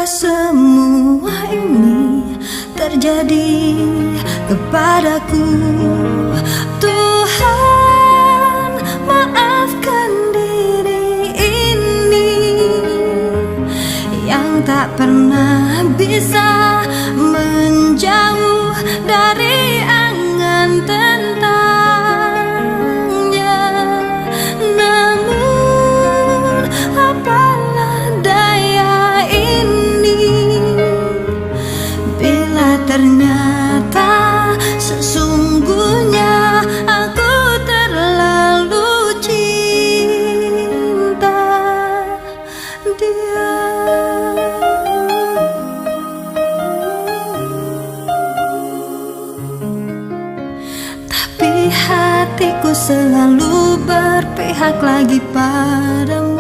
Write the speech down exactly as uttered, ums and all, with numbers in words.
Semua ini terjadi kepadaku. Tuhan, maafkan diri ini yang tak pernah bisa menjauh dari angan tentangnya. Namun, apalah daya ini bila ternyata sesungguhnya aku terlalu cinta dia. Tapi hatiku selalu berpihak lagi padamu.